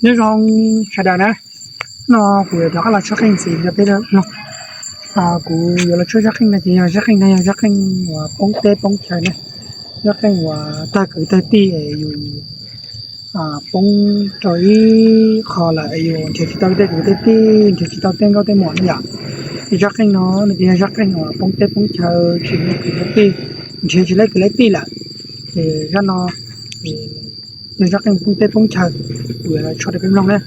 Nyob zoo sawv daws na, no kuv yuav rov qab los tshuab qeej ntxiv rau peb mloog. Kuv yuav los tshuab zaj qeej no ces yog zaj qeej no yog zaj qeej uas poob teb poob chaw na, zaj qeej uas tag kwv tag tij es yus poob rau ib qho lawm es yus nrhiav tsis tau tej kwv tej tij, nrhiav tsis tau tej nkauj tej muam no yom. Ces zaj qeej no nws yog zaj qeej uas poob teb poob chaw, tsis muaj kwv muaj tij, nrhiav tsis tau kwv tij lawm. Ces zaj no yog zaj qeej poob teb poob chaw, kuv yuav los tshuab rau peb mloog na.